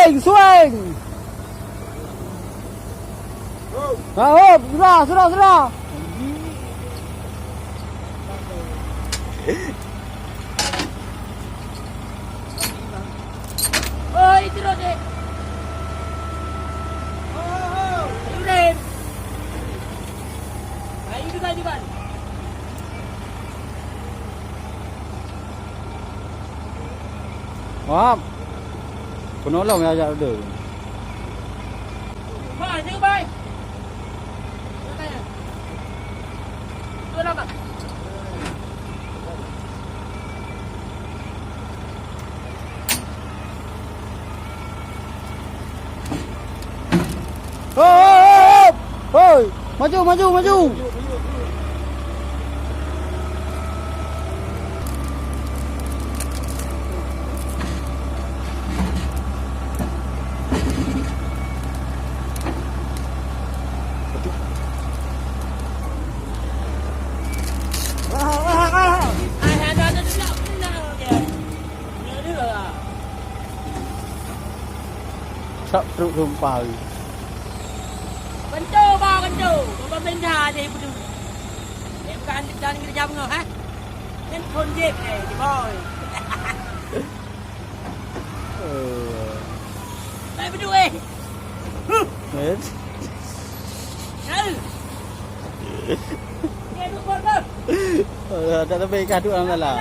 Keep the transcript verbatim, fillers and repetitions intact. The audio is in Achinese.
Sueng, sueng. Nah, hop, sudah, sudah, sudah. Oi, terus, eh. Ayo, Ren. Ayo, juga, juga. Wah. Penolong ya, jak dulu. Wah, ni, bai. Hoi, hoi, hoi, hoi. Hoi, maju, maju, maju. Sak truk tumpah. Kento ba kento, pemerintah aja yang peduli. Yang bukan dan kerja bengah, ha? Kan konjek, eh, di boy. Eh. Tak peduli, eh. Huh. Eh? Tahu. Dia duk buat apa? Eh, tak sampai kah duk dalam dalam.